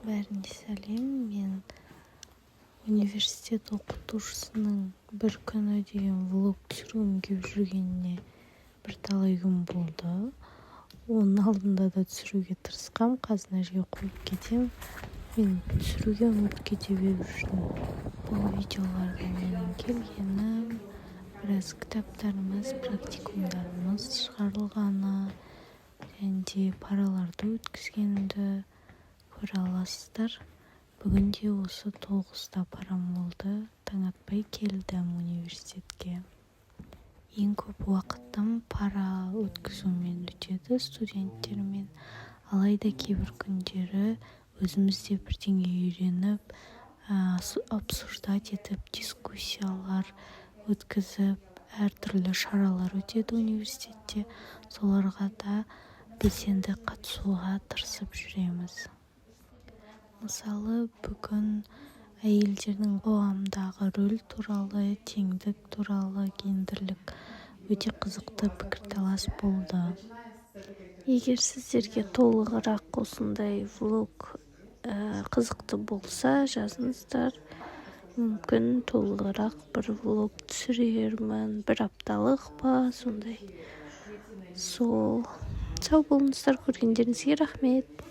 Бәріне сәлем! Мен университет оқытушысының бір күні деген влог түсіргім келіп жүргеніне бірталай күн болды. Оның алдында да түсіруге тырысқам. Қазір мына жерге қойып кетемін. Мен түсіруге ұмытып кете беріп жүрдім. Бұл видеоларда менің келгенім, біраз кітаптарымыз, практикумдарымыз шығарылғаны және де параларды өткізгенімді көре аласыздар. Бүгін де осы 9-да парам болды, таң атпай келдім университетке. Ең көп уақытым пара өткізумен өтеді, студенттермен. Алайда кейбір күндері өзіміз де бірдеңе үйреніп, обсуждать етіп, дискуссиялар өткізіп, әртүрлі шаралар өтеді университетте, соларға да белсенді қатысуға тырысып жүреміз. Мысалы, бүгін әйелдердің қоғамдағы рөлі туралы, теңдік туралы, гендерлік өте қызықты пікірталас болды. Егер сіздерге толығырақ осындай влог қызықты болса, жазыңыздар. Мүмкін, толығырақ бір влог түсірермін, бір апталық па, сондай. Сол, сау болыңыздар, көргендеріңізге рахмет.